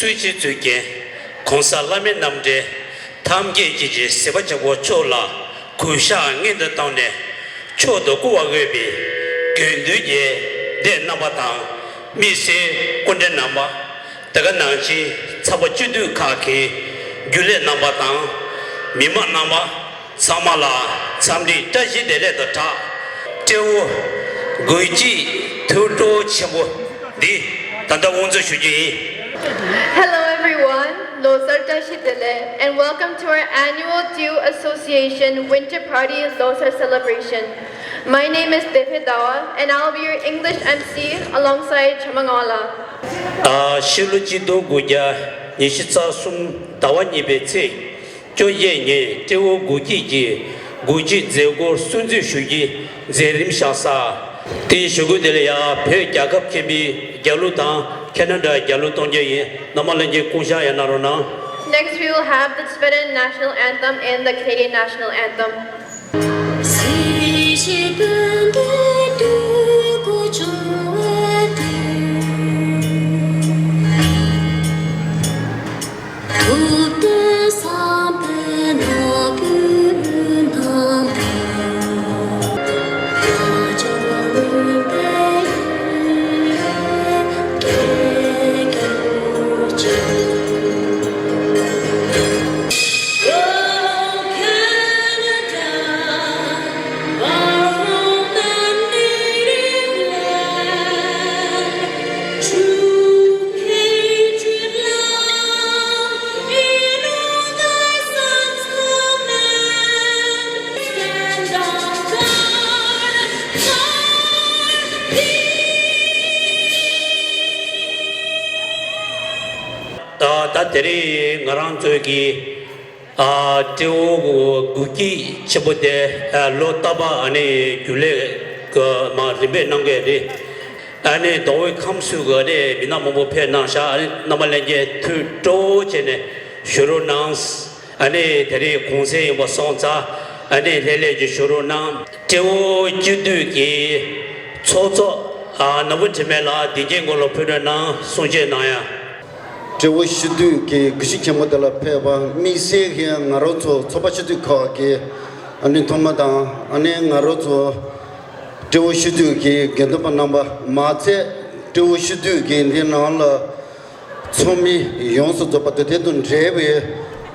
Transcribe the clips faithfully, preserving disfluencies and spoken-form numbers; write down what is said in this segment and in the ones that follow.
གཙོས་ཆེད་གཙོས་ཀྱི་གོང་ས་བླ་མའི་རྣམ་འདྲེན་ཐམས་ཅད་ཀྱི་གཟིགས་པ་ཆེན་པོ་མཆོག་ལ་གུས་ཕྱག་སྔོན་དུ་བཏང་ནས་མཆོག་ཏུ་བཀུར་བར་འོས་པའི་དགེ་འདུན་གྱི་སྡེ་རྣམ་པ་དང་དམིགས་བསལ་སྐུ་མགྲོན་རྣམ་པ། དེ་ག་ནང་བཞིན་ཚགས་པར་སྤྱི་འཐུས་ཁག་གི་རྒྱུན་ལས་རྣམ་པ་དང་མི་མང་རྣམ་པ་ཚང་མ་ལ་འཚམས་འདྲི་བཀྲ་ཤིས་བདེ་ལེགས་དང་སྦྲགས། སྤྲེའུ་དགུ་སྐྱིད་ཐུགས་སྤྲོ་ཆེན་པོ་འདི་ད་ལྟ་དབུ་འཛུགས་ཞུ་རྒྱུ་ཡིན། Hello everyone, Losar བཀྲ་ཤིས་བདེ་ལེགས, and welcome to our annual Tew Association Winter Party Losar celebration. My name is Defe Dawa, and I'll be your English M C alongside Chamangala. ཨ། ཕྱི་ལོ་ཆིག་སྟོང་དགུ་བརྒྱ་ཉི་ཤུ་རྩ་གསུམ་ཟླ་བ་གཉིས་པའི་ཚེས་བཅོ་བརྒྱད་ཉིན་སྤྲེའུ་དགུ་སྐྱིད་ཀྱི་དགུ་སྐྱིད་མཛད་སྒོར་སྲུང་བརྩི་ཞུ་རྒྱུའི་མཛད་རིམ་ཤར་ས། དེའི་ཞུ་སྐུལ་དེ་ལ་ཡང་བོད་རྒྱལ་ཁབ་ཆེན་པོའི་རྒྱལ་གླུ་དང་ཁེ་ན་ཌའི་རྒྱལ་གླུ་གཏོང་རྒྱུ་ཡིན། རྣམ་པ་ལྷན་རྒྱས་སྐུ་ཞབས་ཡང་གནང་རོགས་གནང་། Next, we will have the Tibetan national anthem and the Canadian national anthem. ད་ད་དེ་རིང་ང་རང་ཚོའི་གི་ཨ་སྤྲེའུ་དགུ་སྐྱིད་ཆེན་པོ་དེ་ཨ་ལོ་རྟག་པར་ཨ་ནི་རྒྱུན་ལས་ཀྱི་མ་རིམ་པས་གནང་གི་རེད། ཨ་ནི་མདོ་དབུས་ཁམས་གསུམ་གྱི་ཨ་ནི་མི་སྣ་མང་པོ་ཕེབས་གནང་ཤག་ཨ་ནི་རྣམ་པ་ལྷན་རྒྱས་ཐུགས་སྤྲོ་བོ་བྱས་ནས་བཞུགས་རོགས་གནང་། ཨ་ནི་དེ་རིང་གུང་སེང་ཡིན་པ་སོང་ཙང་ཨ་ནི་ལྷོད་ལྷོད་ཀྱིས་བཞུགས་རོགས་གནང་། སྤྲེའུ་སྤྱི་འཐུས་ཀྱི་ཚོགས་གཙོ་ཨ་ནོར་བུ་དྲི་མེད་ལགས་དེ་རྗེས་མགོ་ལ་ཕེབས་རོགས་གནང་། གསུང་བཤད་གནང་ཡ། སྤྲེའུ་སྤྱི་འཐུས་ཀྱི་དགེ་བཤེས་ཆེན་མོ་དེ་ལ་ཕེབས་པ་དམིགས་བསལ་གྱི་ང་རང་ཚོ་ཚོགས་པ་སྤྱི་འཐུས་ཁག་གི་ཨ་ནི་ཐོག་མ་དང་ཨ་ནི་ང་རང་ཚོ་སྤྲེའུ་སྤྱི་འཐུས་ཀྱི་དགེ་འདུན་པ་རྣམ་པ་མ་ཚད་སྤྲེའུ་སྤྱི་འཐུས་ཀྱི་འདི་ནང་ལ་ཚོགས་མི་ཡོངས་སུ་རྫོགས་པ་དང་དེ་དང་འབྲེལ་བའི་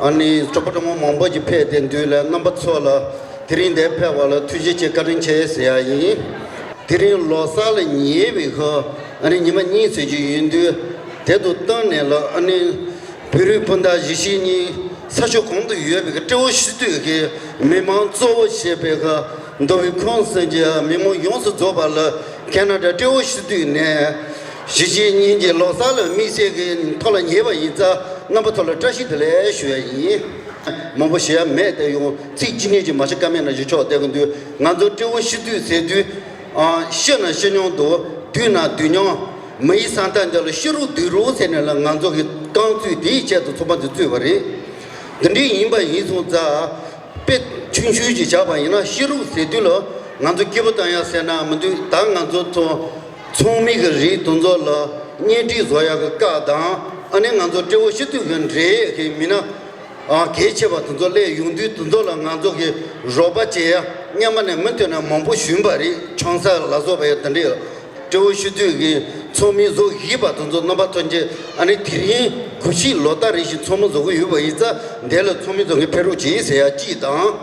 ཨ་ནི་གྲོགས་པོ་གྲོགས་མོ་མང་པོ་ཞིག་ཕེབས་ཏེ་འདུག་ལ། རྣམ་པ་ཚོ་ལ་དེ་རིང་འདིར་ཕེབས་པ་ལ་ཐུགས་རྗེ་ཆེ་བཀའ་དྲིན་ཆེ་ཟེར་ཡ་ཡིན། དེ་རིང་ལོ་གསར་ལ་ཉེ་བའི་ཧོ་ཨ་ནི་ཉི་མ་གཉིས་ཙམ་ཅིག་ཡིན་དུས་དེ་དང་བསྟུན་ནས་ལ་ཨ་ནི་བོད་རིགས་སྤུན་ཟླ་གཞིས་བྱེས་གཉིས་ས་ཕྱོགས་གང་དུ་ཡོད་པའི་སྤྲེའུ་སྤྱི་འཐུས་ཀྱི་མི་མང་གཙོ་བོ་བྱས་པའི་ཧོ་མདོ་དབུས་ཁམས་གསུམ་གྱི་མི་མང་ཡོངས་སུ་རྫོགས་པ་ལ་ཁེ་ན་ཌ་སྤྲེའུ་སྤྱི་འཐུས་ནས་གཞིས་བྱེས་གཉིས་ཀྱི་ལོ་གསར་ལ་དམིགས་བསལ་གྱི་ཐོག་ལ་ཉེ་བ་ཡིན་ཙང་རྣམ་པ་ཚོ་ལ་བཀྲ་ཤིས་བདེ་ལེགས་ཞུ་ཡ་ཡིན། མང་པོ་ཞུ་ཡ་མེད་དེ་ཡང་ཚིག་གཅིག་གཉིས་ཀྱིས་མ་ཞུ་ཀ་མེད་ན་ཞུ་ཆོག་བསྡད་ཀྱི་འདུག་ང་ཚོ་སྤྲེའུ་སྤྱི་འཐུས་ཟེར་དུས་ཨ་ཤི་ན་ཤི་མྱོང་འདུག་དུས་ན་དུས་མྱོང་མི་ཡི་ས་མཐའ་འདི་ལ་ཤི་རོགས་སྡོད་རོགས་ཟེར་ནས་ལ་ང་ཚོ་གི་རྐང་བཙུགས་དེའི་ཆེད་དུ་ཚོགས་པ་འདི་བཙུགས་པ་རེད། འདི་འདྲའི་ཡིན་པ་ཡིན་སོང་ཙང་དཔེ་ཆུང་ཆུང་ཞིག་བཞག་པ་ཡིན་ན་ཤི་རོགས་ཟེར་དུས་ལ་ང་ཚོ་སྐྱིད་པོ་བཏང་ཡ་ཟེར་ན་མི་འདུག་ད་ང་ཚོ་ཚོ་ཚོགས་མི་གི་རིགས་དེ་ཚོ་ལ་གཉེན་སྒྲིག་བཟོ་ཡག་གི་བཀའ་དང་ཨ་ནི་ང་ཚོ་སྤྲེའུ་སྤྱི་འཐུས་ཀྱི་འབྲེལ་ཡོད་ཀྱི་མི་སྣ་ཨ་གལ་ཆེ་བ་དེ་ཚོ་སླེབས་ཡོང་དུས་དེ་ཚོ་ལ་ང་ཚོ་གི་རོགས་པ་བྱེད་ཡ་སྔོན་མ་ནས་མུ་མཐུད་ནས་མང་པོ་ཞུས་པ་རེད། ཆང་ས་ལ་སོགས་པ་ཡ་དེ་འདྲས་སྤྲེའུ་སྤྱི་འཐུས་ཀྱི་ཚོགས་མི་བཟོ་བཞིན་པ་དེ་ཚོ་རྣམ་པ་ཐོན་རྗེས་ཨ་ནི་དེ་རིང་གུས་ཕྱིའི་ལོ་ལྟར་རེ་བཞིན་ཚོགས་མི་བཟོ་གི་ཡོད་པ་ཡིན་ཙང་འདི་ལ་ཚོགས་མི་ཚོ་གིས་ཕེབས་རོགས་བྱེད་ཟེར་ཡ་གཅིག་དང་།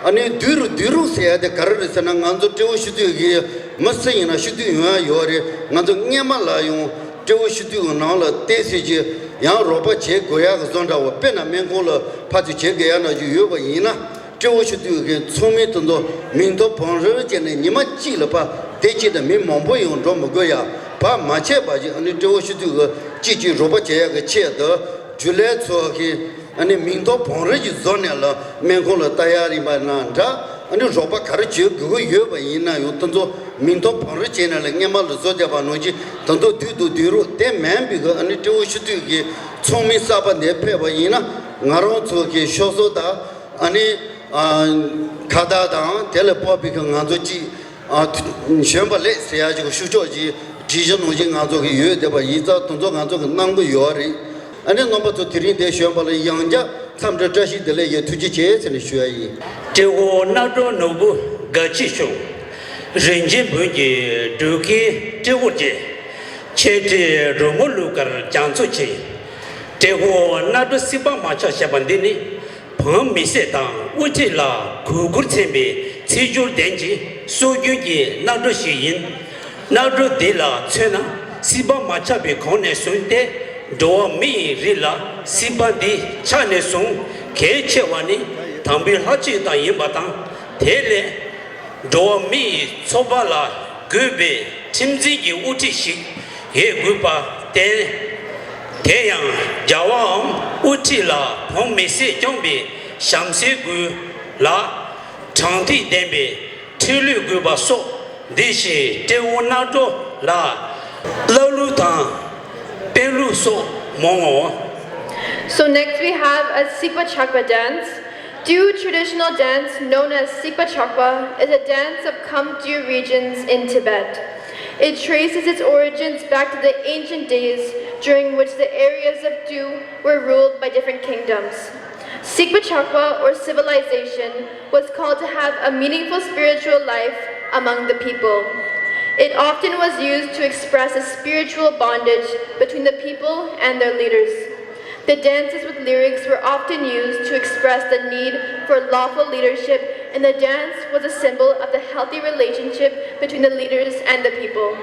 ཨ་ནི་སྡོད་རོགས་སྡོད་རོགས་ཟེར་ཡ་དེ་ག་རེ་རེད་ཟེར་ན་ང་ཚོ་སྤྲེའུ་སྤྱི་འཐུས་ཀྱི་མི་སུ་ཡིན་ན་སྤྱི་འཐུས་ཡོང་ཡ་ཡོད་རེད། ང་ཚོ་སྔོན་མ་ལ་ཡང་སྤྲེའུ་སྤྱི་འཐུས་ཀྱི་ནང་ལ་བལྟས་ཚེ་ཀྱི་ཡང་རོགས་པ་བྱེད་དགོས་ཡ་གི་བཟོ་འདྲ་བོ་དཔེར་ན་སྨན་ཁང་ལ་ཕར་ཚུར་བྱེད་དགོས་ཡ་ན་ཅིག་ཡོད་པ་ཡིན་ན་སྤྲེའུ་སྤྱི་འཐུས་ཀྱི་ཚོགས་མི་དེ་ཚོ་མིང་ཐོ་བང་རིལ་བྱས་ནས་ཉི་མ་གཅིག་ལ་ཕར་བསྡད་ཅིག་དང་མི་མང་པོ་ཡང་འགྲོ་མི་དགོས་ཡ་བར་མ་ཆད་པ་ཅིག་ཨ་ནི་སྤྲེའུ་སྤྱི་འཐུས་ཀྱི་གཅིག་གཅིག་རོགས་པ་བྱེད་ཡ་གི་ཆེད་དུ་རྒྱུན་ལས་ཚོ་གི་ཨ་ནི་མིང་ཐོ་བང་རིལ་ཅིག་བཟོ་ནས་ལ་སྨན་ཁང་ལ་ལྟ་ཡ་ཡིན་པ་ན་འདྲ། ཨ་ནི་རོགས་པ་ག་རེ་བྱེད་དགོས་ཀྱི་ཡོད་པ་ཡིན་ན་ཡང་དེ་ཚོ་མིང་ཐོ་བང་རིལ་བྱས་ནས་ལ་སྔོན་མ་ལ་བཟོ་བསྡད་པ་ནང་བཞིན་དེ་ཚོ་དུས་དང་དུས་རུ་དེ་མིན་པའི་གི་ཨ་ནི་སྤྲེའུ་སྤྱི་འཐུས་ཀྱི་ཚོགས་མི་གསར་པ་འདིར་ཕེབས་པ་ཡིན་ན་ང་རང་ཚོ་གི་ཤོག་བཟོ་དང་ཨ་ནི་ཨ་ཁ་བརྡ་དང་དེ་ལས་དཔག་པའི་གི་ང་ཚོ་གཅིག་ཨ་གཞོན་པ་ལེགས་ཟེར་ཡ་ཅིག་ཤུགས་ཕྱོགས་ཀྱི་སྒྲིག་གཞི་ནང་བཞིན་ང་ཚོ་གི་ཡོད་བསྡད་པ་ཡིན་ཙང་དེ་ཚོ་ང་ཚོ་གི་གནང་གི་ཡོད་རེད། ཨ་ནི་རྣམ་པ་ཚོ་དེ་རིང་འདིར་བྱོན་པ་ལ་ཡང་བསྐྱར་འཚམས་འདྲི་བཀྲ་ཤིས་བདེ་ལེགས་ཡོད། ཐུགས་རྗེ་ཆེ་ཟེར་ནས་ཞུ་ཡ་ཡིན། སྤྲེའུ་རྣ་སྒྲོལ་ནོར་བུ་དགའ་སྐྱིད་ཤོག་རིན་ཆེན་བོན་གྱི་སྒྲོལ་དཀར་སྤྲེའུ་རྒྱལ། ཆེ་བསྟོད་རོལ་མོ་གླུ་གར་རྒྱ་མཚོ་ཆེ། སྤྲེའུ་རྣ་སྒྲོལ་སྲིད་པ་མ་ཆགས་ཞེས་པ་འདི་ནི། བོན་མི་སེར་དང་དབུ་ཁྲིད་ལ་གུས་བཀུར་མཚོན་པའི་ཚིག་སྦྱོར་ལྡན་གྱི་སྲོལ་རྒྱུན་གྱི་རྣ་སྒྲོལ་ཞིག་ཡིན། རྣ་སྒྲོལ་འདི་ལ་མཚོན་ན། སྲིད་པ་མ་ཆགས་པའི་གོང་ནས་བཟུང་སྟེ། འགྲོ་བ་མི་ཡི་རིགས་ལ་སྲིད་པ་འདི་ཆགས་ནས་བཟུང་གལ་ཆེ་བ་ནི་དམ་པའི་ལྷ་ཆོས་དང་ཡིན་པ་དང་། དེ་ལས་འགྲོ་བ་མི་ཡི་འཚོ་བ་ལ་དགོས་པའི་ཁྲིམས་འཛིན་གྱི་དབུ་ཁྲིད་ཞིག་ཡོད་དགོས་པར་བརྟེན། དེ་ཡང་རྒྱལ་བའམ་དབུ་ཁྲིད་ལ་བོན་མི་སེར་སྐྱོང་བའི་བྱམས་བརྩེའི་སྒོ་ལ་དྲང་ཐིག་ལྡན་པའི་ཁྲིམས་ལུགས་དགོས་པ་སོགས་འདི་བཞིན་སྤྲེའུ་རྣ་སྒྲོལ་ལ་བླ་ལུགས་དང་དཔོན་ལུགས་སོགས་མང་ངོ་། So next we have a Sipa Chakpa dance. Tew traditional dance known as Sipa Chakpa is a dance of Khamtew regions in Tibet. It traces its origins back to the ancient days during which the areas of Tew were ruled by different kingdoms. Sikpa Chakpa, or civilization, was called to have a meaningful spiritual life among the people. It often was used to express a spiritual bondage between the people and their leaders. The dances with lyrics were often used to express the need for lawful leadership, and the dance was a symbol of the healthy relationship between the leaders and the people.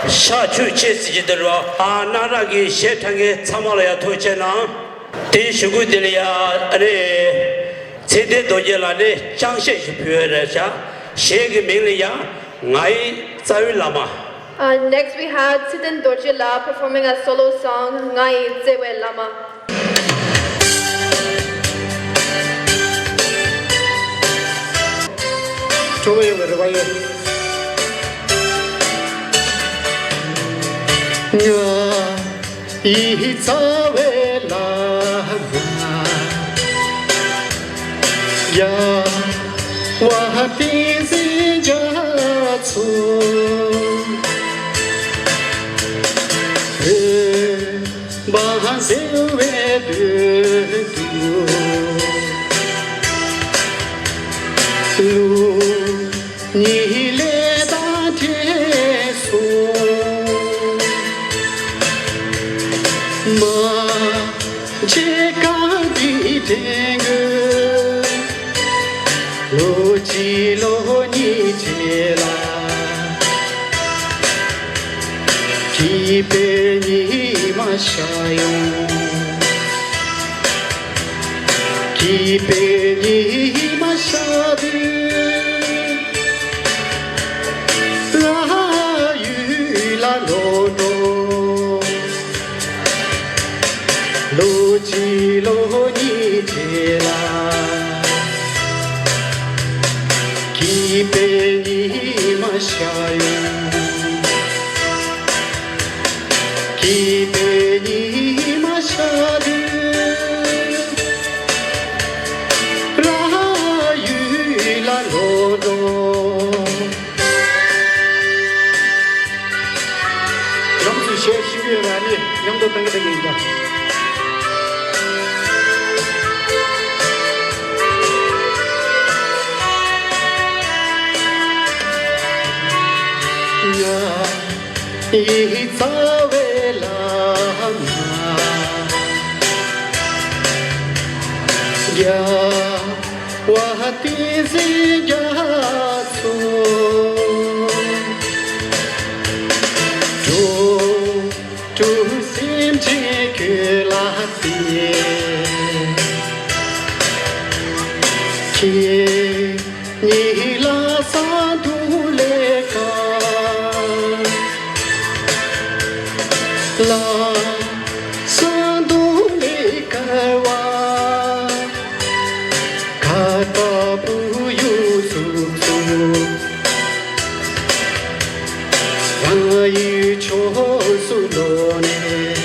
ཤ་ཆུ་ཆེ་སྲིད་ཀྱི་འདིར་བ། ཨ་གནའ་རབས་ཀྱི་གཞས་འཁྲབ་མཁན་ཚང་མ་ལ་ཡང་ཐུགས་རྗེ་གནང་། དེའི་གཞུག་གུ་དེ་ལ་ཡང་ཨ་ནི་ཚེ་བརྟན་རྡོ་རྗེ་ལགས་ནས་ཅང་ཤེས་ཤིག་ཕུལ་བའི་རེད་བྱ། གཞས་ཀྱི་མིང་ལ་ཡང་ང་ཡི་རྩ་བའི་བླ་མ། Uh, next we have Tsiten Dorji La performing a solo song, Ngai Tsewe Lama. ཁྲོ་བོ་ཡོད་པའི་རེ་བ་ཡོད། ང་ཡི་རྩ་བའི་བླ་མ། རྒྱལ་བ་བསྟན་འཛིན་རྒྱ་མཚོ། བོད་འབངས་བདེ་བའི་དོན་དུ། ལུགས་གཉིས་ལས་དང་བྲལ་སོང་། མ་བརྗེད་གང་གི་དྲན་དགོས། ལོ་གཅིག་ལོ་གཉིས་རྗེས་ལ། སྐྱིད་པའི་ཉི་མ་ཤར་ཡོང་། སྐྱིད་པའི་ཉི་མ་ཤར་དུས། ལྷ་ཡུལ་ལ་ལོག་འགྲོ། ལོ་གཅིག་ལོ་གཉིས་རྗེས་ལ། སྐྱིད་པའི་ཉི་མ་ཤར་ཡོང་། སྐྱིད་པའི་ཉི་མ་ཤར་དུས། ལྷ་ཡུལ་ལ་ལོག་འགྲོ། རང་ཚོའི་གཞས་ཤེས་ཀྱི་ཡོད་ན་ནི་མཉམ་དུ་བཏང་གི་ཡིན་ད། ང་ཡི་རྩ་བའི་བླ་མ། རྒྱལ་བ་བསྟན་འཛིན་རྒྱ་མཚོ། འགྲོ་དྲུག་སེམས་ཅན་ཀུན་ལ་བརྟེན། ཁྱེད་ཉིད་ལ་གསང་འདུས་ལས་དཀར། ལ་གསང་འདུས་ལས་དཀར་བ། ཁ་ལྟ་བུ་ཡུག་ཚུབ་ཚུབ། རང་ཡུལ་ཕྱོགས་སུ་ལོག་ནས།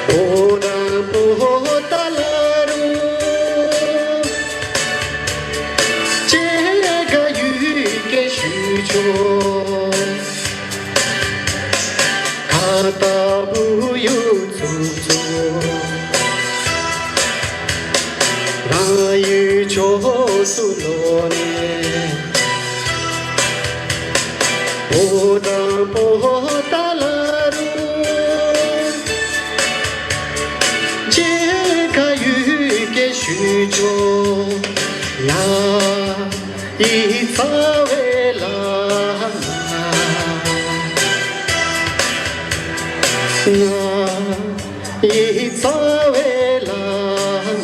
བོད་དང་བོད་ལྟ་ལ་རུ། སྐྱེ་རྒ་ཡུལ་སྐད་ཞུ་ཆོག། ཁ་ལྟ་བུ་ཡུག་ཚུབ་ཚུབ། རང་ཡུལ་ཕྱོགས་སུ་ལོག་ནས། བོད་དང་བོད་ལྟ་ལ་རུ། སྐྱེ་རྒ་ཡུལ་སྐད་ཞུ་ཆོག། ང་ཡི་རྩ་བའི་བླ་མ། ང་ཡི་རྩ་བའི་བླ་མ།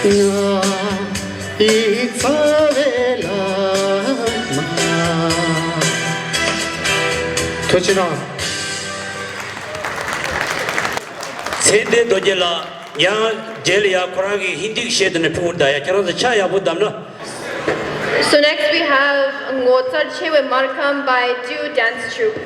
ང་ཡི་རྩ་བའི་བླ་མ། ཐུགས་རྗེ་གནང་། ཚེ་བརྟན་རྡོ་རྗེ་ལགས། ཡང་རྗེས་ལ་ཡང་ཁོ་རང་གིས་ཧིན་དིའི་གཞས་དེ་ནས་ཕུལ་བར་གདའ་ཡ། ཁྱེད་རང་ཚོ་ཆ་ཡག་པོ་བསྡམས་ན། So next we have Ngotsar Chewe Markham by Dew Dance Troupe.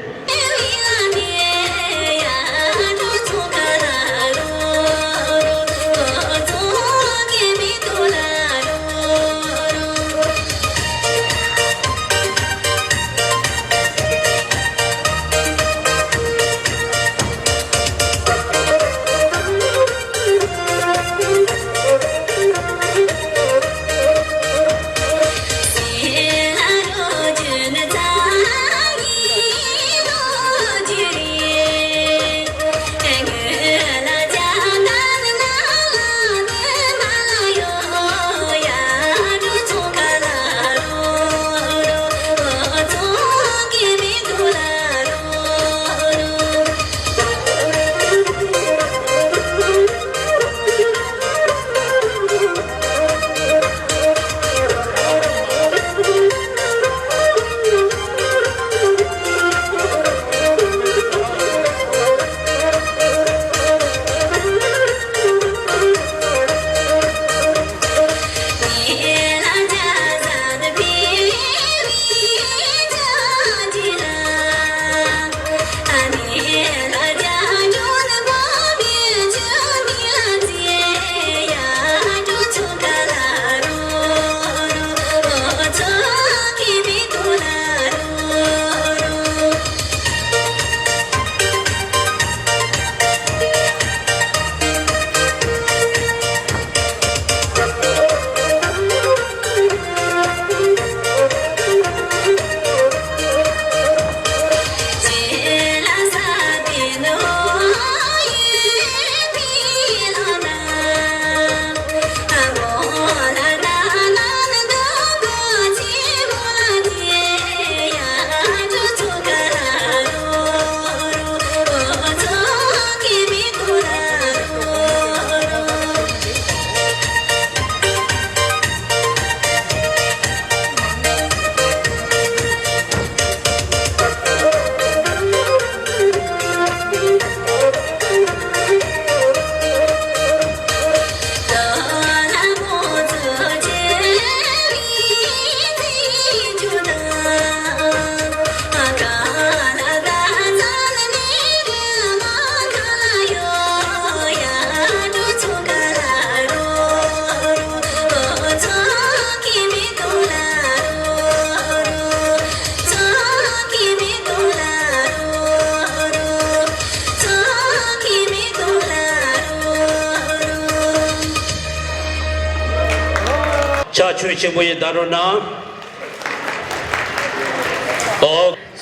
ཕྱག་མཆོད་ཆེན་པོ་ཡི་ད་རུ་ན། ཨོ།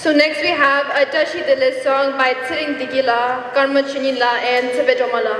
So next we have a Tashi Dele song by Tsering Digila, Karma Chunila and Tsepe Domala.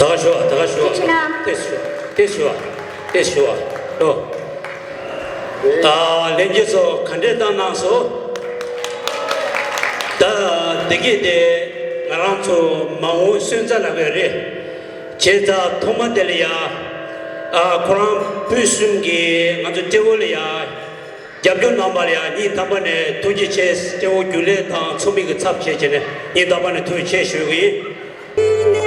ད་ག་ཞུ་བ། ད་ག་ཞུ་བ། ཏེ་ཞུ་བ། ཏེ་ཞུ་བ། ཏེ་ཞུ་བ། ཨོ། ཨ། ལྷན་རྒྱས་ཚོ་ག་འདྲས་བཏང་གནང་སོང་། ད་འདི་གི་དེ་ང་རང་ཚོ་མ་འོངས་སོན་རྩ་ལ་བའི་རེད། བྱས་ཙང་ཐོག་མ་དེ་ལ་ཡ། ཨ། ཁོ་རང་སྤུན་གསུམ་གྱིས་ང་ཚོ་སྤྲེའུ་ལ་ཡ། རྒྱབ་སྐྱོར་གནང་བ་ལ་ཡང་སྙིང་ཐག་པ་ནས་ཐུགས་རྗེ་ཆེ། སྤྲེའུ་རྒྱུན་ལས་དང་ཚོགས་མི་གི་ཚབ་བྱས་བྱས་ནས་སྙིང་ཐག་པ་ནས་ཐུགས་རྗེ་ཆེ་ཞུ་གི་ཡིན།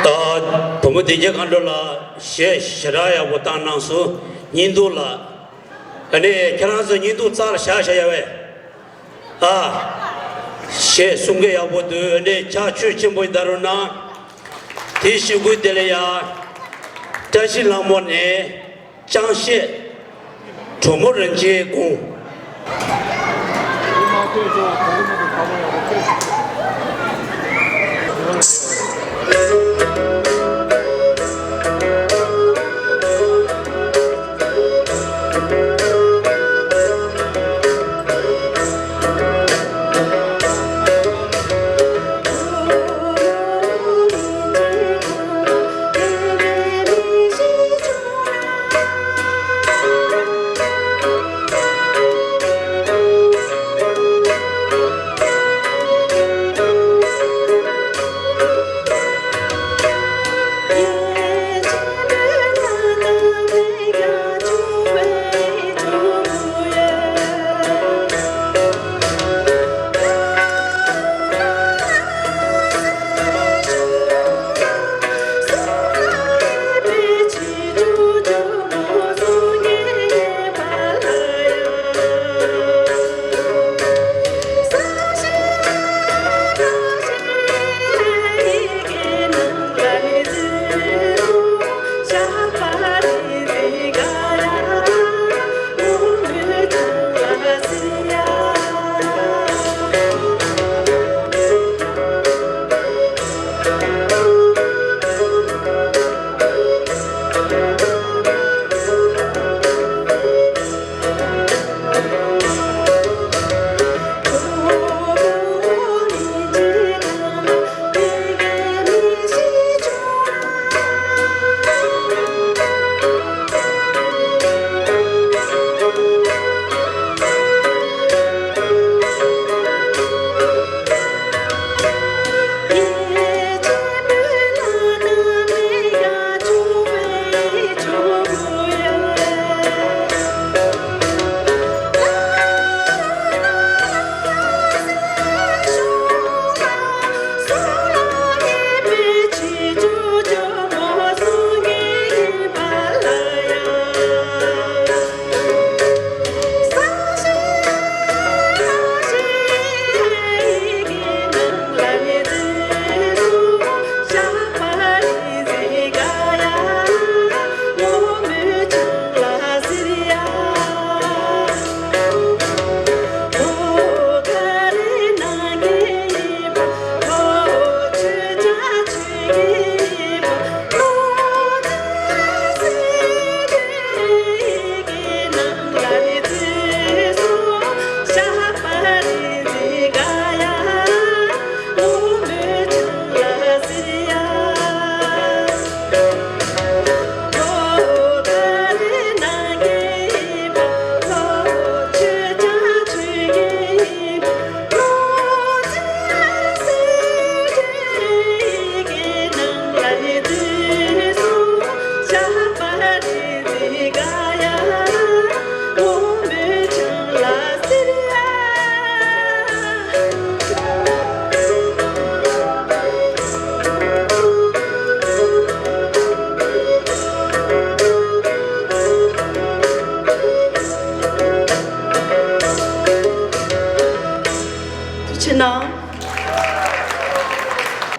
ད་བུ་མོ་བདེ་རྒྱལ་མཁའ་འགྲོ་ལགས་གཞས་ཞེ་དྲག་ཡག་པོ་བཏང་གནང་སོང་། སྙིང་སྡུག་ལགས། ཨ་ནི་ཁྱེད་རང་ཚོ་སྙིང་སྡུག་རྩ་ལ་བཞག་བཞག་ཡ་བས། ཨ། གཞས་གསུང་གི་ཡག་པོ་འདུག་ཨ་ནི་ཕྱག་མཆོད་ཆེན་པོ་ཡི་ད་རུང་གནང་། དེ་ཞུ་སྐུལ་དེ་ལ་ཡ། བཀྲ་ཤིས་ལྷ་མོ་ནས་ཅང་ཤེས། གྲོ་མོ་རིན་ཆེན་ཀུན།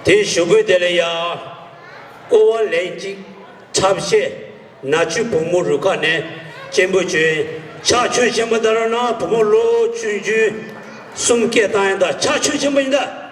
དེའི་གཞུག་གུ་དེ་ལ་ཡ། ཀོ་བ་ལན་གཅིག་འཁྲབ་གཞས་ནག་ཆུ་བུ་མོ་རུ་ཁག་ནས་གཅེན་པོ་ཆོས། ཕྱག་མཆོད་ཆེན་པོ་དང་རོགས་གནང་བུ་མོ་ལོ་ཆུང་ཆུང་གསུམ་སྐད་བཏང་ཡིན་ད། ཕྱག་མཆོད་ཆེན་པོ་ཡིན་ད།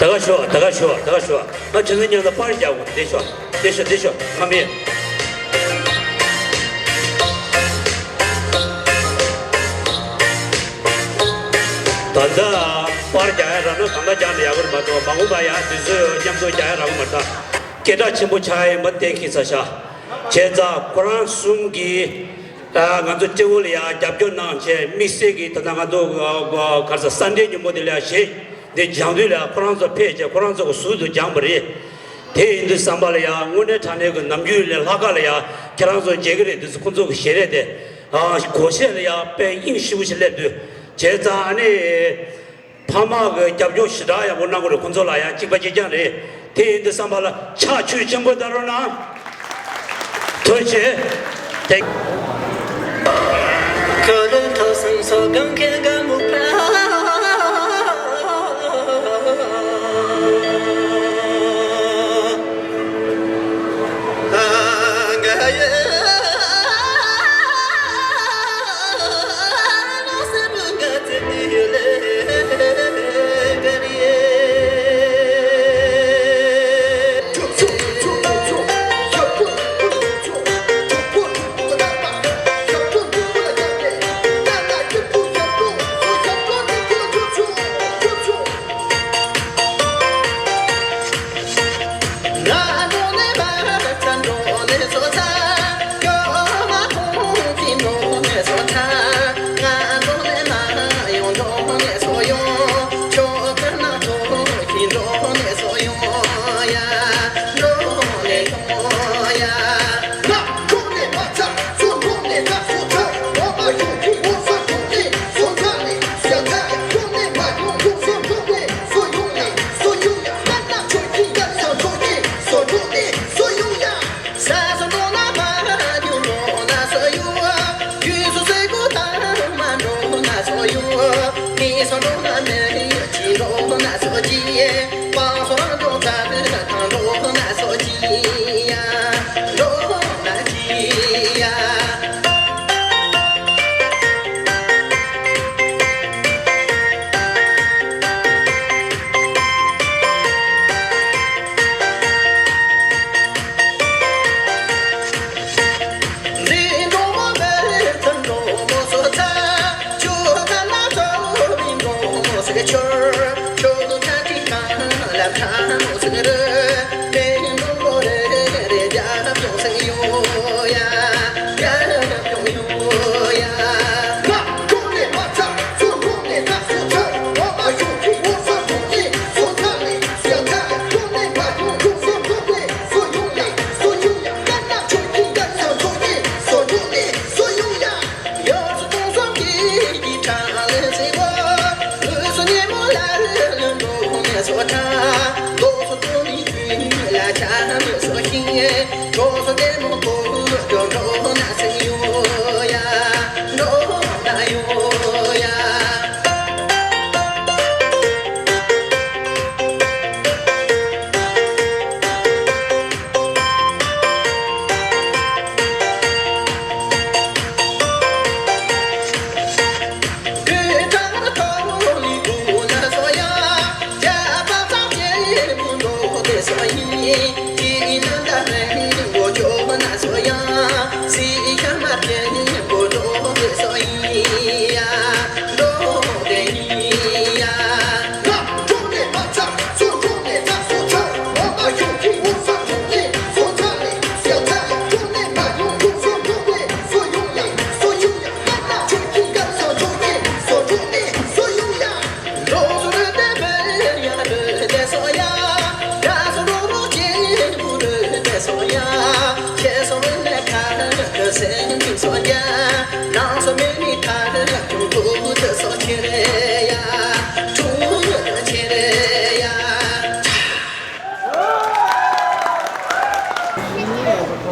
ད་ག་ཤོག་ད་ག་ཤོག་ད་ག་ཤོག་ང་ཁྱེད་ཚོ་མཉམ་དུ་པར་རྒྱག་དགོས། བདེ་ཤོག་བདེ་ཤོག་བདེ་ཤོག་ང་མེད། ད་ལྟ་པར་རྒྱག་ཡ་རག་ན་གང་ལྟར་རྒྱག་ན་ཡག་པོ་རེད་མ་གཏོགས། མ་འོངས་པ་ཡང་དུས་ཚོད་མཉམ་དུ་རྒྱག་ཡ་རག་གི་མ་རེད་ད། སྐད་གྲགས་ཆེན་པོ་ཆགས་ཡ་མ་གཏན་འཁེལ་ཚར་ཤག་བྱས་ཙང་ཁོ་རང་གསུམ་གྱིས་ཨ་ང་ཚོ་སྤྱི་བོ་ལ་ཡང་རྒྱབ་སྐྱོར་གནང་བྱས། དམིགས་བསལ་གྱིས་ད་ལྟ་ང་ཚོ་ག་རེ་ཟེར། སན་ཌེ་ཉིན་མོ་དེ་ལ་ཡང་གཞས་འདི་སྦྱང་དུས་ལ་ཁོ་རང་ཚོ་ཕེབས་བྱས་ཁོ་རང་ཚོ་གི་ཟུར་དུ་སྦྱངས་པ་རེད། དེ་ཡིན་དུས་ཙམ་པ་ལ་ཡང་དངོས་གནས་དྲང་གནས་ཀྱི་ནམ་རྒྱུན་ལས་ལྷག་ག་ལ་ཡང་ཁྱེད་རང་ཚོ་མཇལ་གྱི་རེད། དུས་ཚོད་ཁོང་ཚོ་གི་ཞལ་རས་དེ་ཨ་གོ་ཤེས་ལ་ཡང་དཔེ་དབྱིངས་ཞིབ་པོ་ཞིག་སླེབས་དུས་བྱས་ཙང་ཨ་ནི། ཕ་མ་གི་རྒྱབ་སྐྱོར་ཞེ་དྲག་ཡག་པོ་གནང་གི་རེད། ཁོང་ཚོ་ལ་ཡང་གཅིག་པ་གཅིག་རྐྱང་རེད། དེ་ཡིན་དུས་ཙམ་པ་ལ་ཕྱག་མཆོད་ཆེན་པོ་གནང་རོགས་གནང་། ཐུགས་རྗེ་ཆེ།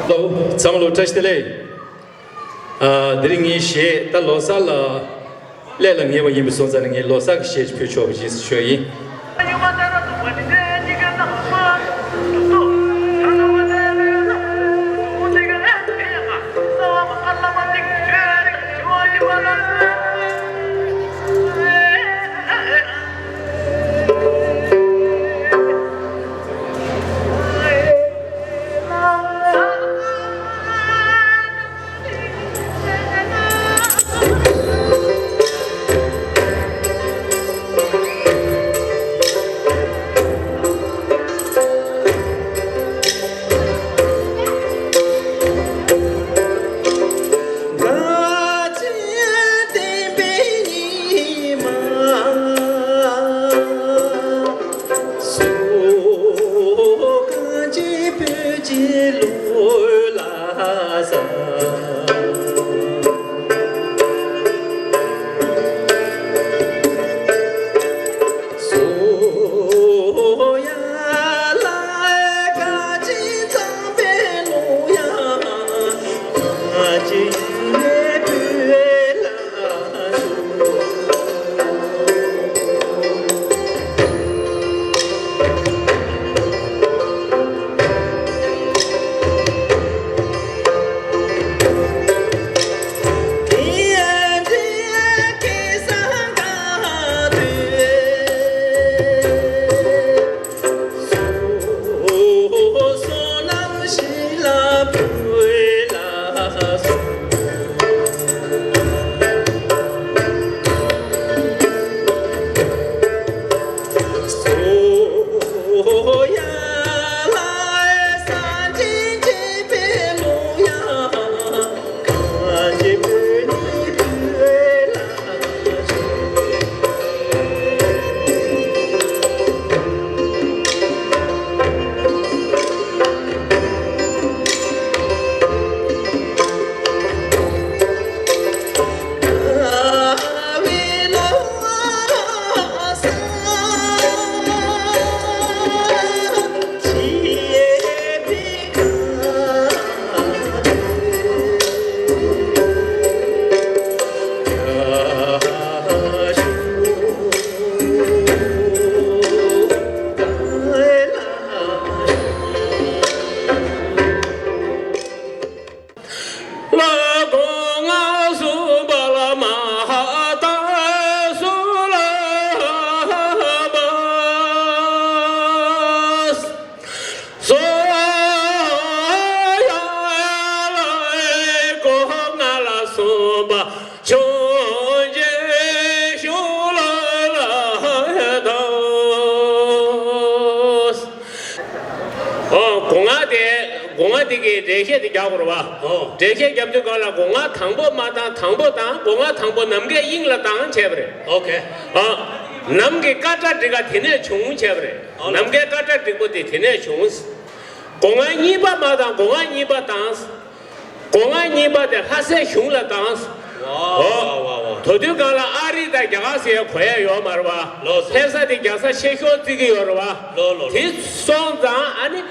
ལོ། ཚང་མ་ལོ་བཀྲ་ཤིས་བདེ་ལེགས། ཨ། དེ་རིང་ངའི་གཞས་ད་ལོ་གསར་ལ་སླད་ལ་ངེས་པ་ཡིན་པའི་སོང་ཙང་ནས་ངས་ལོ་གསར་གྱི་གཞས་ཤིག་ཕུལ་ཆོག་པ་ཡིན་ཞུ་ཡ་ཡིན། གི་འགྲེལ་བཤད་དེ་རྒྱག་དགོས་རེད་བ། ཨོ། འགྲེལ་བཤད་རྒྱབ་དུས་སྒང་ལ་སྒོ་ང་དང་པོ་མ་བཏང་། དང་པོ་བཏང་། སྒོ་ང་དང་པོ་ནམ་མཁའི་དབྱིངས་ལ་བཏང་བྱས་པ་རེད། ཨོ་ཁེ། ཨ། ནམ་གྱི་ཀ་ཏྲ་ཊི་ཀ་དེ་ནས་བྱུང་བྱས་པ་རེད། ཨོ་ལ། ནམ་མཁའི་ཀ་ཏྲ་ཊི་ཀ་པོ་དེ་དེ་ནས་བྱུང་། སྒོ་ང་གཉིས་པ་མ་བཏང་། སྒོ་ང་གཉིས་པ་བཏང་། སྒོ་ང་གཉིས་པ་དེ་ལྷ་སའི་གཞུང་ལ་བཏང་། ཝའོ། ཨོ། ཝའོ་ཝའོ་ཝའོ། དེ་དུས་སྒང་ལ་ཨ་རི་དང་རྒྱ་གར་ཟེར་གོ་ཡ་ཡོད་མ་རེད་བ། ལགས་སོ། ལྷ་ས་དེ་རྒྱལ་ས་ཆེ་ཤོས་བརྩི་གི་ཡོད་རེད་བ། ལགས་ལགས་ལགས། དེ་སོང་ཙང་ཨ་ནི།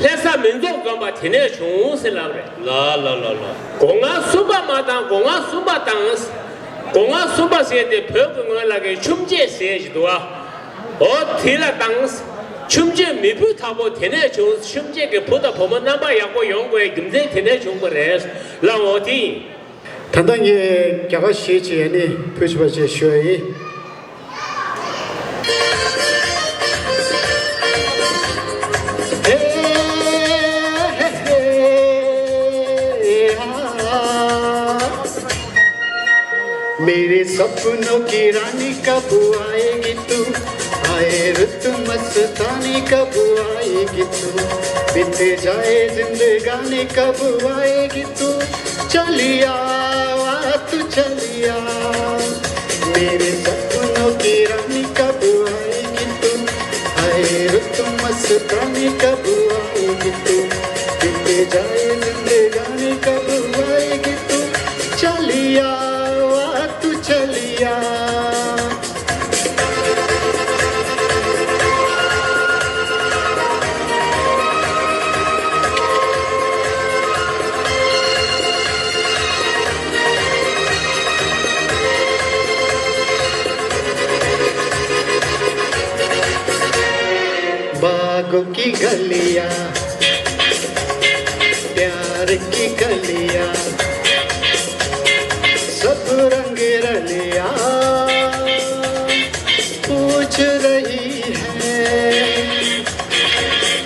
ལྷ་ས་མི་འཛོམས་འཛོམས་པ་དེ་ནས་བྱུང་ཟེར་ལབ་རེད། ལ་ལ་ལ་ལ། སྒོ་ང་གསུམ་པ་མ་བཏང་། སྒོ་ང་གསུམ་པ་བཏང་། སྒོ་ང་གསུམ་པ་ཟེར་དེ་བོད་ཀྱི་སྔོན་ལ་གི་ཆུམ་བཅས་ཟེར་ཞིག་འདུག་བ། འོ་དེ་ལ་བཏང་། ཆུམ་བཅས་མི་བུ་དག་པོ་དེ་ནས་བྱུང་། ཆུམ་བཅས་ཀྱི་བུ་དང་བུ་མོ་རྣམ་པ་ཡག་པོ་ཡོང་དགོས་རྒྱུ་མཚན་དེ་ནས་བྱུང་བ་རེད་ལ། འོ་དེ་ཡིན། ད་ལྟ་ངས་རྒྱ་གར་གཞས་ཅིག་ཡ་ནི་ཕུལ་ཆོག་པ་ཅིག་ཞུ་ཡ་ཡིན། मेरे सपनों की रानी कब आएगी तू? आए रुत मस्तानी कब आएगी तू? बीत जाए जिंदगानी कब आएगी तू? चलिया, आ तू चलिया। मेरे सपनों की रानी कब आएगी तू? आए रुत मस्तानी कब आएगी तू? बीत जाए जिंदगानी कब आएगी तू? चलिया, आ तू चलिया। बागों की गलियां, प्यार की गलियां, सब रंग रलियां पूछ रही है।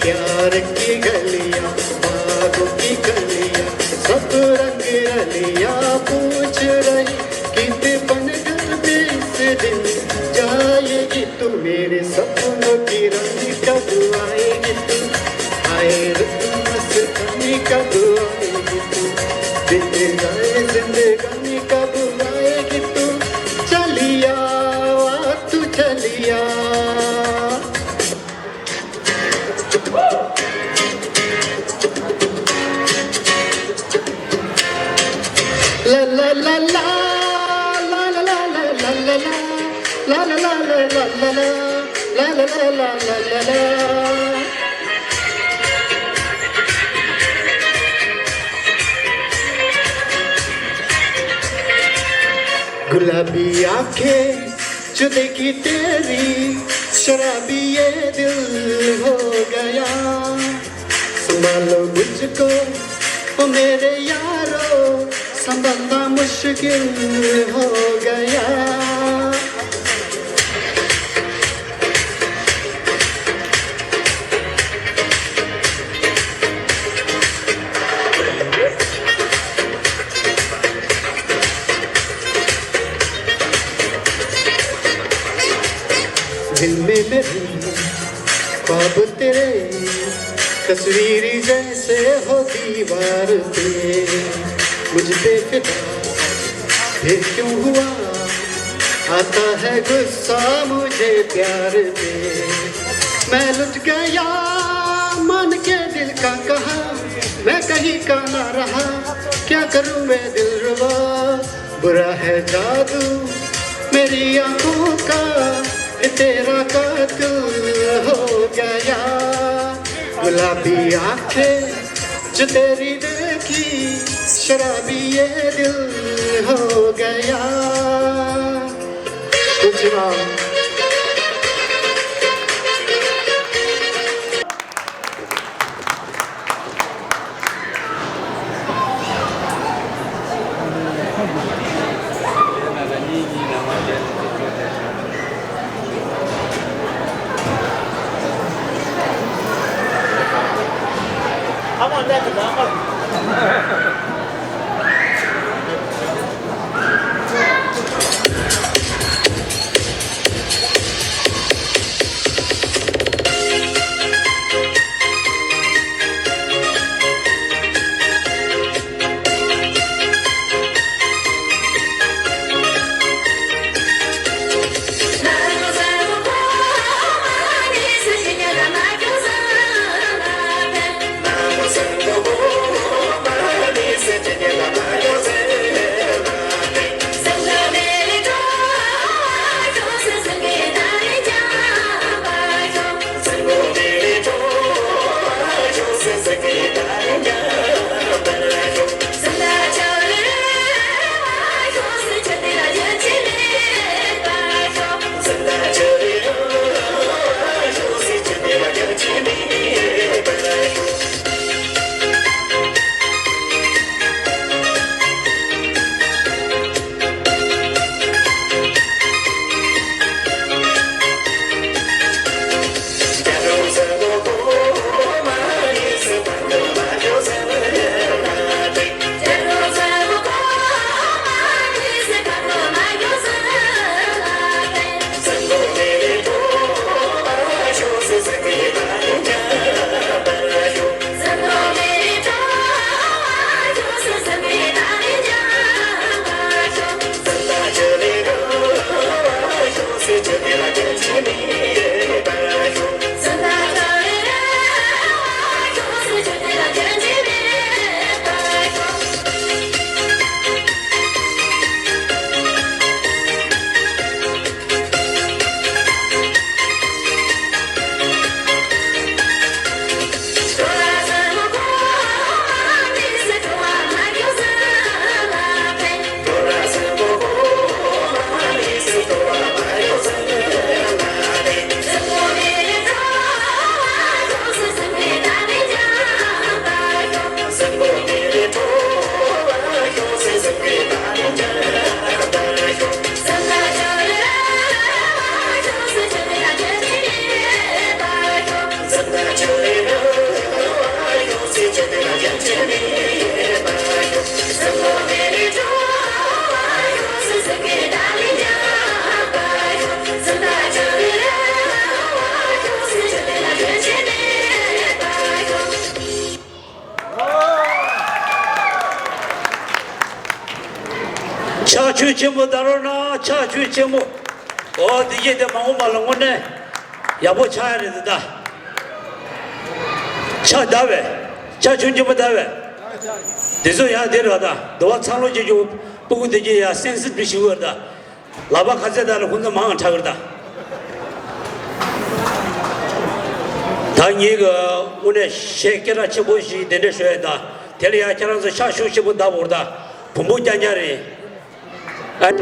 प्यार की गलियां, बागों की गलियां, सब रंग रलियां पूछ रही। कित बनकर भी इस दिन जाएगी तू? मेरे सपनों की रानी कब आएगी तू? आए रुत मस्तानी कब आएगी तू? बीत जाए जिंदगानी कब आएगी तू? चलिया, आ तू चलिया। La la la la, la la la la, la la la la, la la la la, la la la la, la la la la la la la. गुलाबी आंखें जो देखी तेरी, शराबी ये दिल हो गया। संभालो मुझको ओ मेरे यारो, संभलना मुश्किल हो गया। दिल में मेरे ख्वाब तेरे, तस्वीर जैसे हो दीवार पे। मुझ पे फिदा फिर क्यों हुआ, आता है गुस्सा मुझे प्यार पे। मैं लुट गया मान के दिल का कहा, मैं कहीं का ना रहा, क्या करूं मैं दिलरुबा। बुरा है जादू मेरी आंखों का, ये तेरा कातिल हो गया। गुलाबी आंखें जो तेरी देखी, शराबी ये दिल हो गया। कुछ ना। ཕྱག་མཆོད་ཆེན་པོ་བཏང་རོགས་གནང་། ཕྱག་མཆོད་ཆེན་པོ། ཨོ་དེ་རྗེས་དེ་མ་འོངས་པ་ལ་དངོས་གནས་ཡག་པོ་ཆགས་ཡ་རེད་ད། ཕྱག་བདའ་བས། ཕྱག་མཆོད་ཆེན་པོ་བདའ་བས། དེ་ཚོ་ཡང་དེ་རེད་ད། འདུལ་བ་ཚང་ལོ་བྱེད་རྒྱུ་སྤུ་གུ་དེ་རྗེས་ཡང་སེམས་སྲིད་པའི་ཞིག་བར་ད། ལག་པ་ཁ་ཚད་དག་ལ་ཁོང་ཚོ་མང་ང་ཁྲག་གིར་དང་། ད་ངེད་ཀྱི་དངོས་གནས་གཞས་སྐད་གྲགས་ཆེན་པོ་ཞིག་གདན་འདྲེན་ཞུ་ཡ་དང་། དེ་ལ་ཡང་ཁྱེད་རང་ཚོ་ཤ་ཤུགས་ཆེན་པོ་བདག་བོར་དང་། བུ་མོ་རྐྱང་རྐྱང་རེད། ཨ།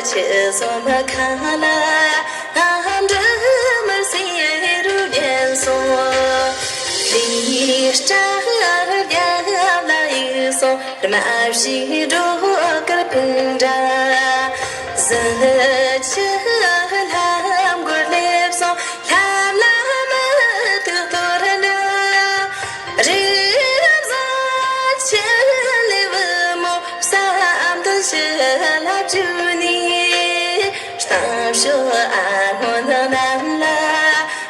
ཁྱི་སོ་མ་ཁ་ལ་ཨ་འདྲ་མར་སེ་རུ་རྒྱལ་སོ། ལི་སྐྲ་རྒྱབ་ལ་ཡིག་སོ། རྨ་བྱའི་སྒྲོ་དཀར་ཕུང་འདྲ། གཟི་ཆུ་ལྷམ་གོར་སླེབས་སོང་། ལྷམ་ལ་མི་ཐུག་ཐོར་འདྲ། རི་བཟང་ཆུ་ལེ་བུ་མོ། བསམ་དོན་ཆུ་ལ་བཅུག་ནས། གཏམ་ཤོད་ཨ་སྔོན་ནམ་ལ།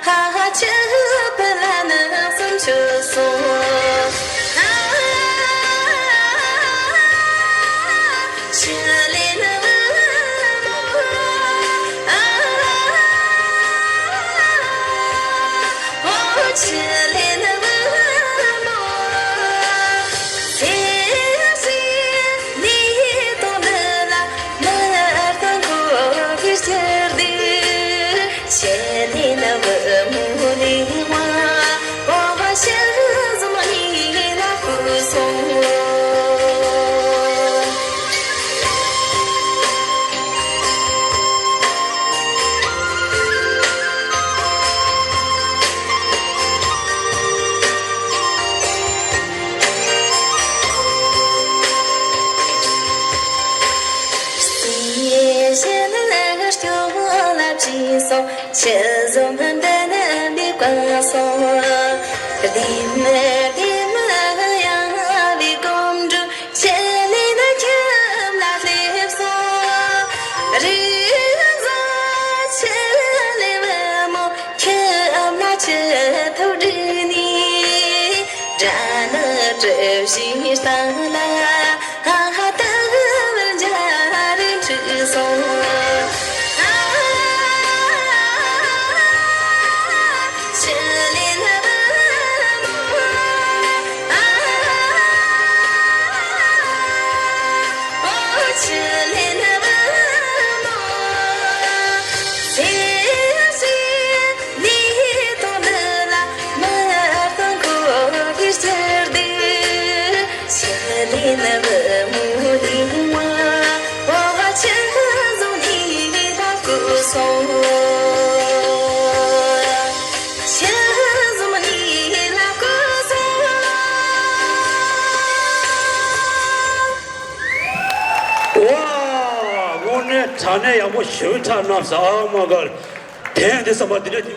ཧ་ཧ་ཆུ་ཕུ་ལ་ནི་སུམ་ཆུ་སོང་། ཨ་ཆུ་ལེ་ནི་བུ་མོ། ཨ་ཨོ་ཆུ་ལེ་ནི་བུ་མོ། སེ་སེ་ནི་དོ་ནི་ལ་ནི་ཏང་གོ་གི་ཤར་དུ། ཆེ་ལེ་ན་བུ་མོ་ལེ་བ། བ་བ་ཤ་ཟུམ་ནི་ལ་ཁུ་སོང་། སེ་ཞེ་ན་སྐྱོ་ལ་བྲིས་སོང་། ཆུ་ཟོམ་འདི་ནི་འདི་བཀང་སོང་། ལྡེ་མི་ལྡེ་མི་ཡང་བའི་གོམ་འགྲོ། ཆུ་ལེ་ནི་ཁྱིམ་ལ་སླེབས་སོང་། རི་བཟང་ཆུ་ལེ་བུ་མོ། ཁྱིམ་ལ་ཆུ་ཐུག་བསྒྲིགས་ནས། དགྲ་ནི་གྲུ་བཞིའི་སྟེང་ལ། ཧ་ཧ་ལྟ་བུར་འཇའ་རིས་འཁྲིགས་སོང་། ཨ་ཆུ་ལེ་ན་བུ་མོ། ཨ་ཨོ་ཆུ་ལེ་ན་བུ་མོ། སེ་སེ་ནི་དོ་ནི་ལ་མི་ཏང་གོ་གི་ཤར་དུ། ཆུ་ལེ་ན་བུ་མོ་ལེ་བ། བ་བ་ཆུ་ཟུམ་ནི་ལ་ཁུ་སོང་། ཆུ་ཟུམ་ནི་ལ་ཁུ་སོང་། ཝ། དངོས་གནས་དྲང་གནས་ཡག་པོ་ཞེ་དྲག་གནང་སོང་། ཨ་མ་གར། དེ་འདི་བསམ་པ་འདི་འདྲ་འདི།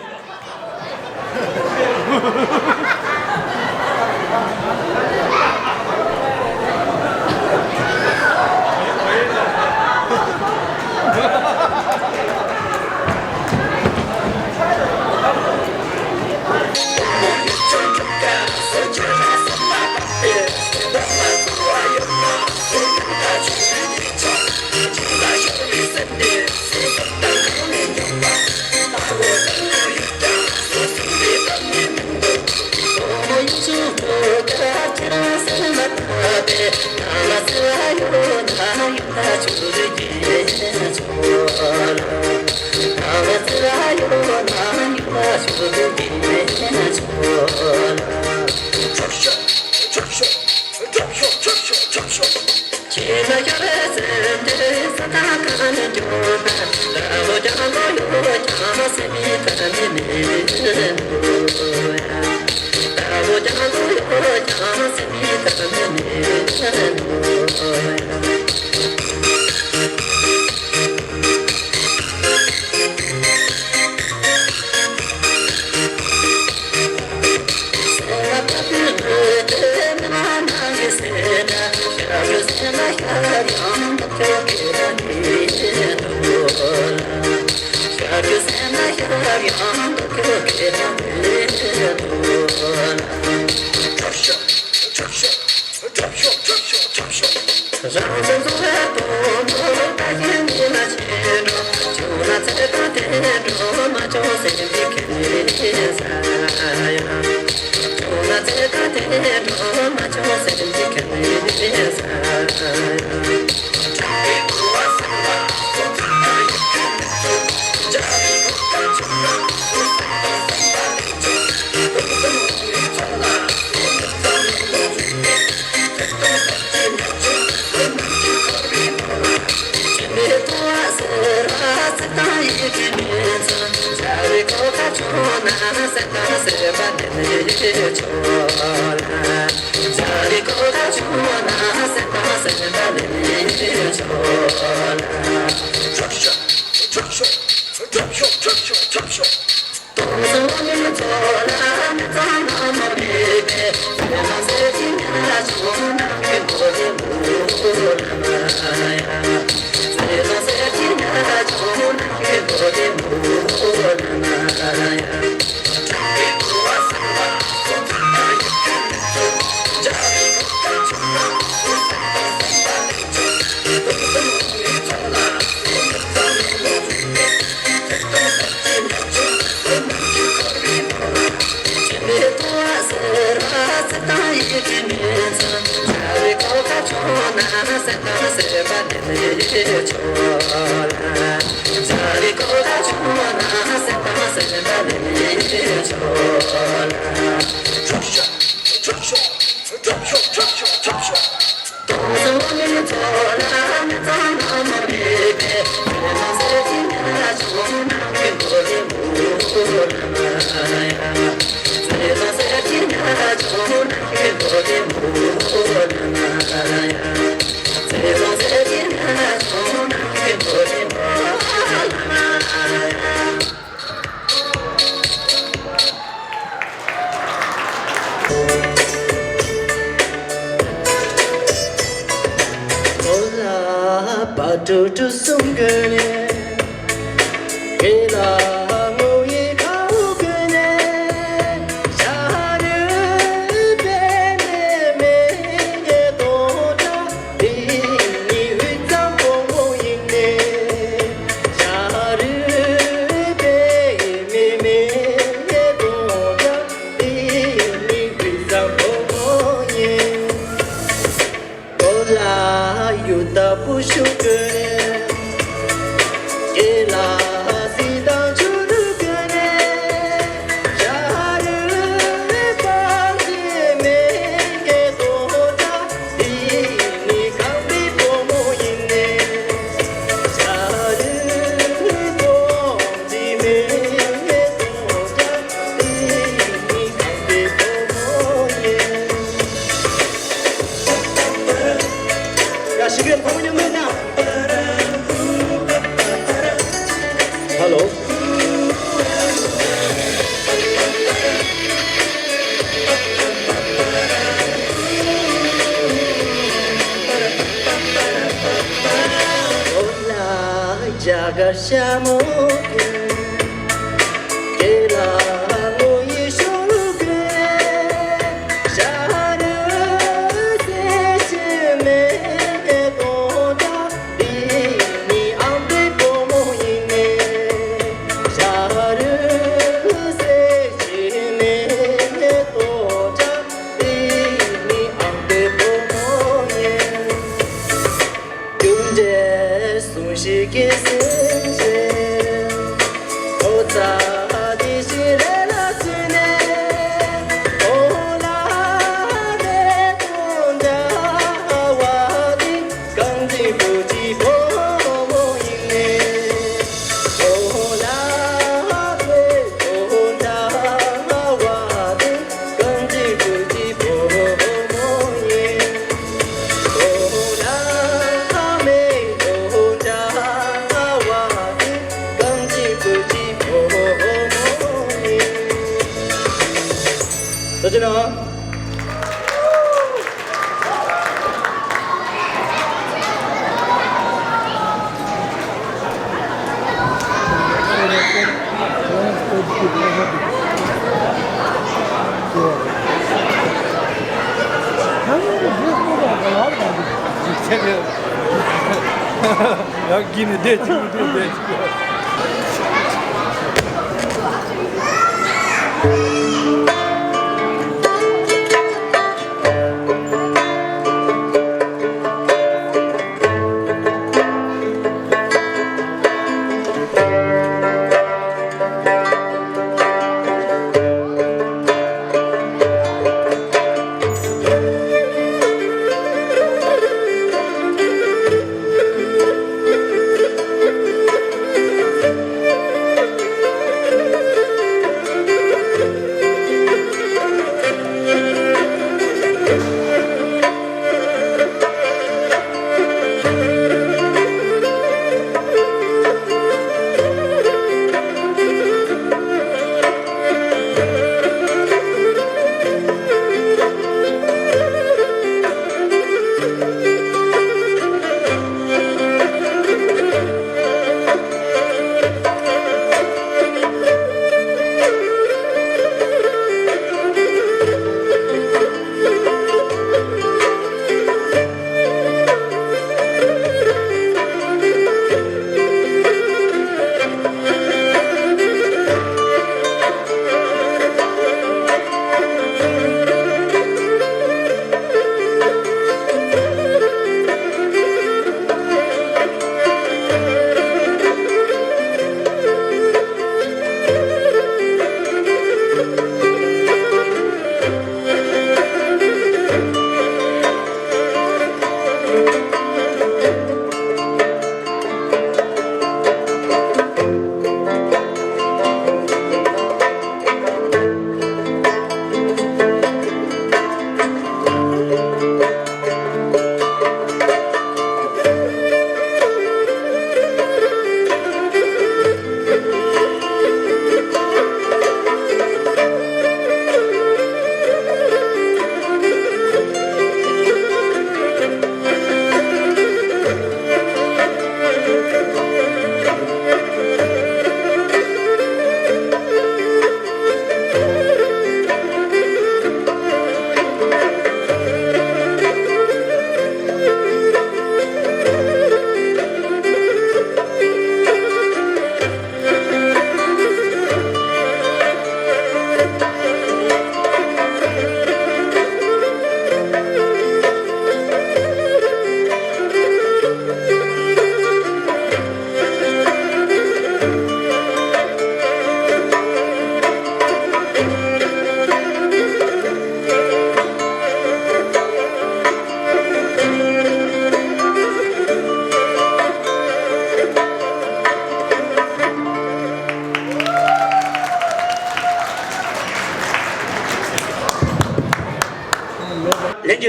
Hello. ཡར་གྱིས་ནས་བསྡད་ཅིག་མི་འདུག་བསྡད་ཅིག་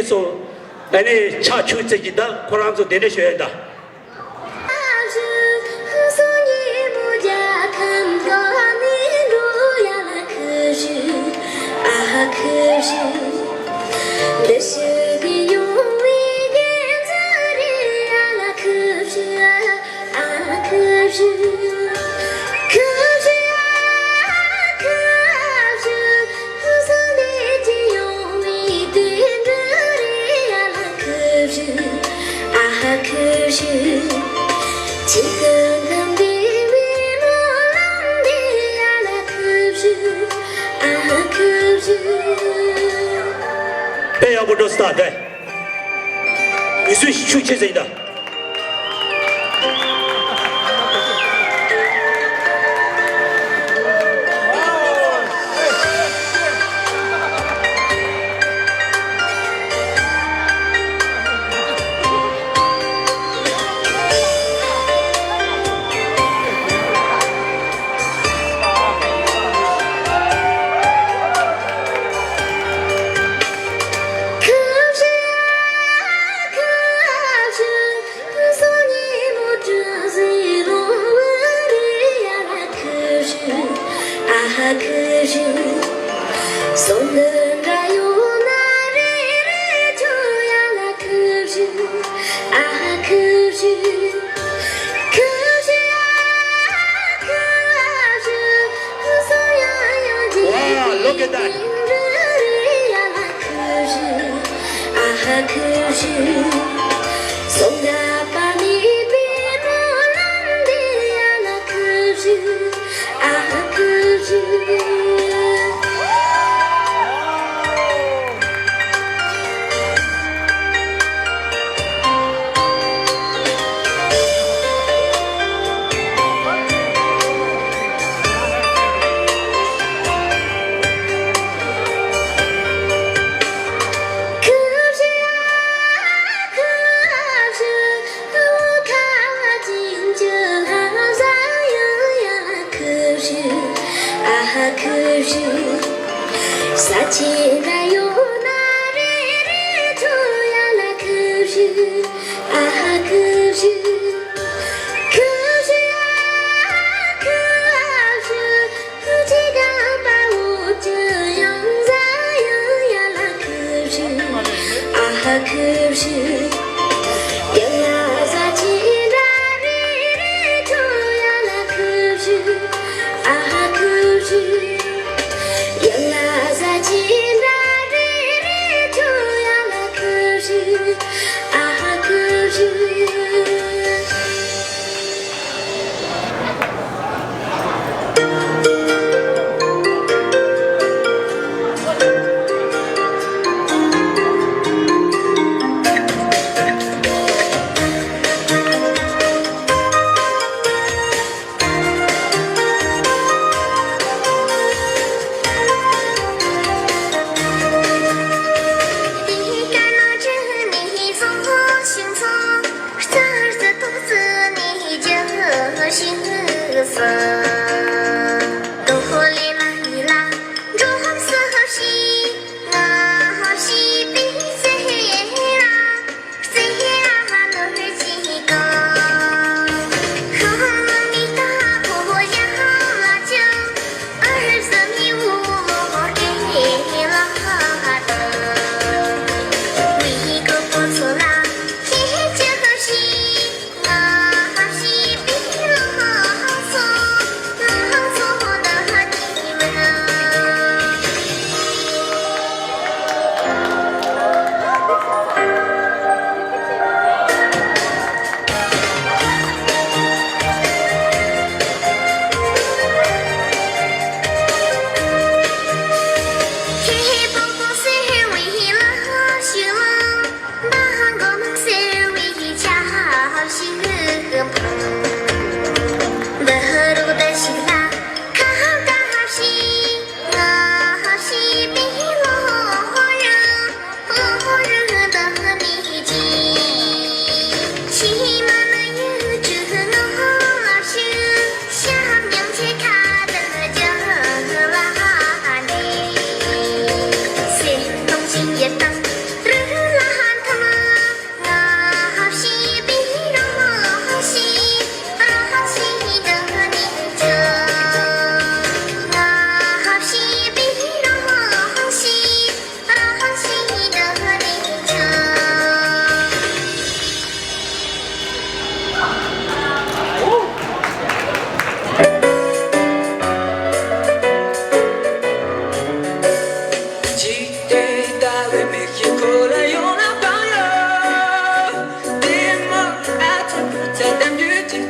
ཚོ་ཨ་ནི་ཕྱག་མཆོད་རྩེ་གྱི་ད་ཁོ་རང་ཚོ་གདན་འདྲེན་ཞུ་ཡ་ད། དཔེ་ཡག་པོ་འགྲོ་སྟ་དེ། མི་སུ་ཤུགས་ཆེ་ཟེར་ཡིན་ད། Wow, look at that.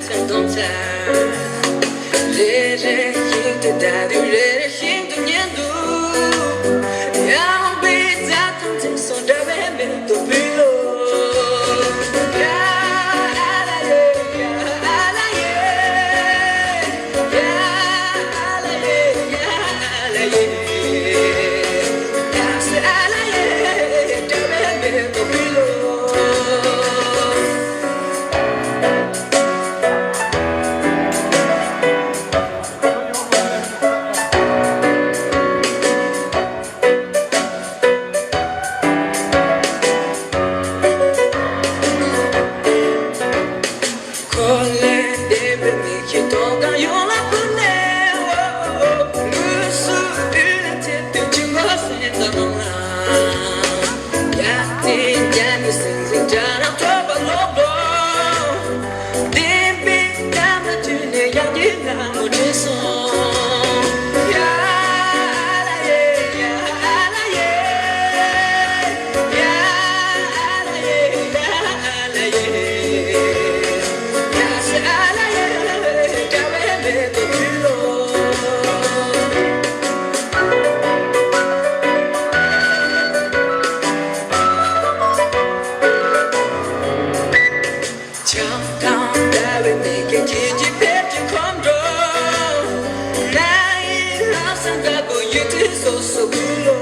ད་དུང་ཚར། རེ་རེ་བཞིན་དུ་ད་དུང་རེ་རེ་བཞིན་དུ་ཉན་འདུག་ཡང་བའི་རྩྭ་ཐང་ཚིག་སོང་འདྲ་བའི་མེ་ཏོག་འབུལ་ལོ། ཡ་ཨ་ལ་ཡེ། ཡ་ཨ་ལ་ཡེ། ཡ་ཨ་ལ་ཡེ། ཡ་ཨ་ལ་ཡེ། ཡ་སི་ཨ་ལ་ཡེ། འདྲ་བའི་མེ་ཏོག་འབུལ་ལོ། འཁོར་ལས་འདས་པའི་མི་ཁྱེད་དོ་གང་ཡོང་ལ་བུ་ནས། ལུས་སུ་དུས་ལ་ཚེ་དུས་ཀྱི་མགོ་སེང་དང་ནང་ལ། ཡ་དེ་རྒྱ་མི་སེང་སེང་འདྲ་རང་ཐོབ་པ་ལོག་འགྲོ། བདེན་པའི་གཏམ་ལ་མཐུན་ནས་ཡང་བསྐྱར་ལ་མོ་བྲེས་སོང་། ཡ་ཨ་ལ་ཡེ། ཡ་ཨ་ལ་ཡེ། ཡ་ཨ་ལ་ཡེ། ཡ་ཨ་ལ་ཡེ། ཡ་སི་ཨ་ལ་ཡེ། འདྲ་བའི་མེ་ཏོག་འབུལ་ལོ། བྱང་ཐང་ཟླ་བའི་མིག་གིས་ཁྱེད་ཀྱི་ཕེབས་ཀྱི་ཁོམ་འགྲོ། ང་ཡི་ལྷག་བསམ་དཀར་པོ་ཡུལ་དུས་སོ་སོ་བུ་ལོ།